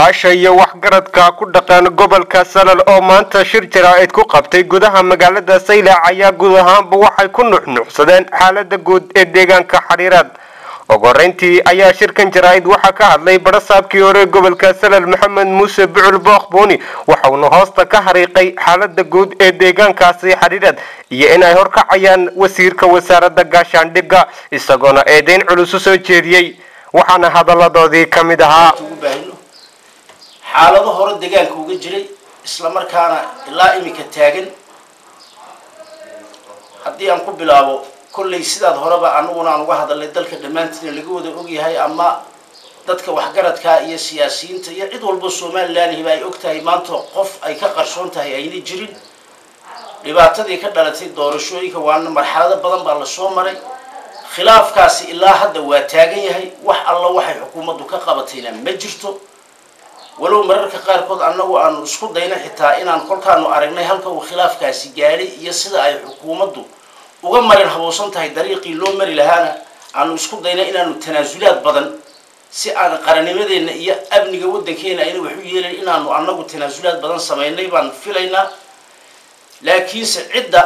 Cuqaasha iyo waxgaradka ku dhaqan gobolka Salal oo maanta shir jaraa'id ku qabtay gudaha magaalada Saylac ayaa guud ahaanba waxay ku nuxnuxsadeen xaalada guud ee deegaanka Xariirad. Ugu horreyntii ayaa shirkan jaraa'id waxaa ka hadlay barasaabkii hore gobolka Salal Maxamed Muuse Bucul Bookbuuni, waxauna hoosta ka xariiqay xaalada guud ee deegaankaasi Xariirad iyo in ay horkacayaan wasiirka wasaaradda gaashaandhigga, isagoona eedeyn culus u soo jeediyey, waxaana hadaladoodii ka mid ahaa: Xaalado hore deegaanka uga jiray, isla markaana ilaa iminka taagan. Haddii aan ku bilaabo, kollay sidaad horeba anaguna aan uga hadalnay, dalka dhammaantiina laga wada ogyahay, ama dadka waxgaradka iyo siyaasiyiinta iyo cid walba Somalilanhiba ay og tahay, maanta qof ay ka qarsoon tahay ayna jirin dhibaatadii ka dhalatay doorashooyinka. Waana marxalado badan baa lasoo maray. Khilaafkaasi ilaa hadda waa taagan yahay. Wax alla waxay xukuumaddu ka qabatayna ma jirto, walow mararka qaarkood annagu aanu isku dayno xitaa inaan kolkaanu aragnay halka uu khilaafkaasi gaadhay iyo sida ay xukuumaddu uga marin habowsan tahay dariiqii loo mari lahaana, aanu isku dayno inaanu tanaasulaad badan, si aan qarannimadeenna iyo amniga waddankeena ayna wax u yeelin, inaanu annagu tanaasulaad badan samaynay baan filaynaa. Laakiinse cidda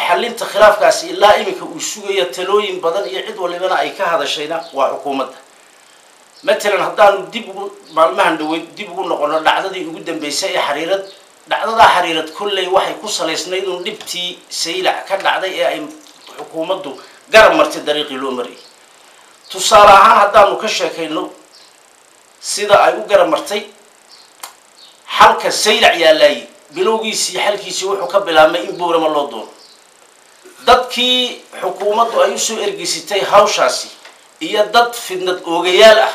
xallinta khilaafkaasi ilaa iminka uu sugayo talooyin badan iyo cid walibana ay ka hadashayna waa xukuumadda. Matalan, haddaanu dib ugu maalmahan dhaweyd dib ugu noqono dhacdadii ugu dambeysay ee Xariirad, dhacdadaa Xariirad kolley waxay ku salaysnayd un dhibtii Saylac ka dhacday ee ay xukuumaddu garab martay dariiqii loo marayay. Tusaale ahaan, haddaanu ka sheekayno sida ay u garab martay, xalka Saylac yaalaayey bilowgiisii xalkiisii wuxuu ka bilaabmay in Boorama loo doono. Dadkii xukuumaddu ay usoo ergeysatay hawshaasi iyo dad fidnad oogayaal ah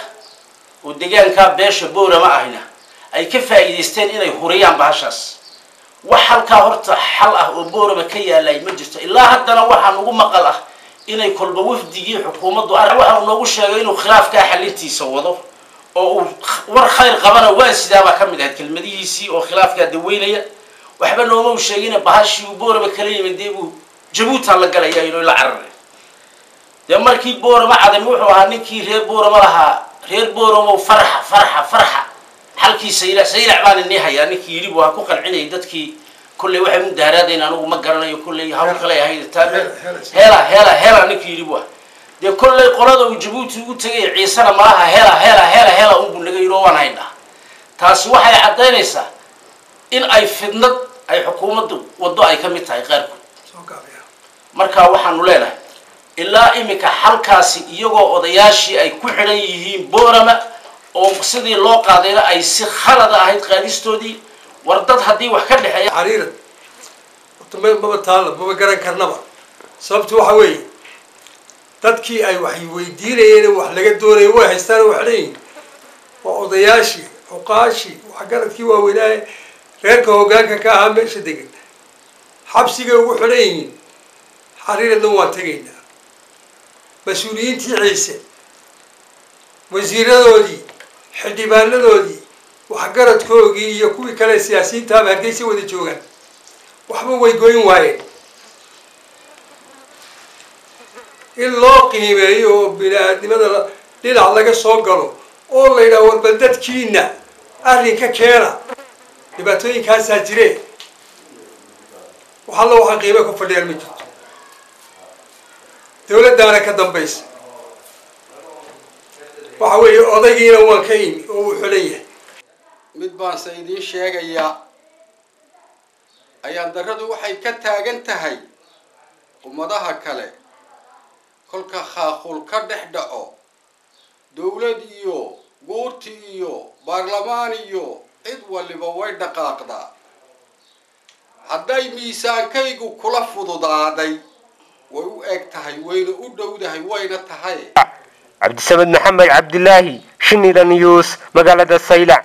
oo deegaankaa beesha Boorama ahna ay ka faa'iidaysteen inay huriyaan bahashaas. Wax halkaa horta xal ah oo Boorama ka yaalay ma jirto. Ilaa haddana waxaan ugu maqal ah inay kolba wafdigii xukuumaddu waxa uu noogu sheegay inuu khilaafkaa xalintiisa wado oo uu war khayr qabana waa sidaabaa ka mid ahayd kelmadihiisii oo khilaafkaa daweynaya. Waxba nooma u sheegina, bahashii uu Boorama kala yimid dee buu Jabuutan la galaya inuu la cararay. Dee markii Boorama cadami wuxuu ahaa ninkii reer Boorama lahaa: "Reer Booramo, farxa, farxa, farxa, xalkii Saylac, Saylac baan inii hayaa." Ninkii yidhi buu ha ku qancinayay dadkii. Kolley waxay mudaharaadayn anigu ma garanayo, kolley hawl kale ahayd taa. "Hela, hela, hela," ninkii yidhi buu ah. Dee kolley qolada uu Jabuuti ugu tegay Ciisena malaha "hela, hela, hela, hela" unbuu naga yidhi oo waan haynaa. Taasi waxay caddaynaysaa in ay fidnad ay xukuumaddu waddo ay ka mid tahay qaarkood. Marka waxaanu leenahay, ilaa iminka xalkaasi iyagoo odayaashii ay ku xidhan yihiin Boorama oo sidii loo qaadayna ay si khalada ahayd qaadistoodii, war dad haddii wax ka dhexeeya Xariirad horta maba taalla, maba garan karnaba. Sababtu waxa weeye, dadkii ay wax weydiinayeen, wax laga doonaya way haystaan oo wax leeyihin, waa odayaashii, cuqaashii, waxgaradkii waaweynaaye reerka hoggaanka ka ahaa meesha degan, xabsigay ugu xidhan yihiin. Xariiradna waan tegaynaa. Mas-uuliyiintii Ciise, wasiiradoodii, xildhibaanadoodii, waxgaradkoogii iyo kuwii kale siyaasiyiintaaba Hargeysa wada joogaan, waxba way goyn waayeen. In loo qiimeeyo oo bini-aadnimada dhinac laga soo galo oo la yidhaha: "Warbal dadkiina arrinka keena, dhibaatooyinkaasaa jire." Wax alla waxaa qiime ku fadhiyaan ma jirto, dawladdaana ka dambaysa. Waxa weeye, odaygiina waan ka imi oo uu xulan yahay. Mid baanse idiin sheegayaa: ayaan darradu waxay ka taagan tahay ummadaha kale, kolka khaaqul ka dhex dhaco, dowlad iyo guurti iyo baarlamaan iyo cid waliba way dhaqaaqdaa. Hadday miisaankaygu kula fududaaday, way u eg tahay, wayna u dhowdahay, wayna tahay. Cabdisamed Maxamed Cabdilaahi, Shinida News, magaalada Saylac.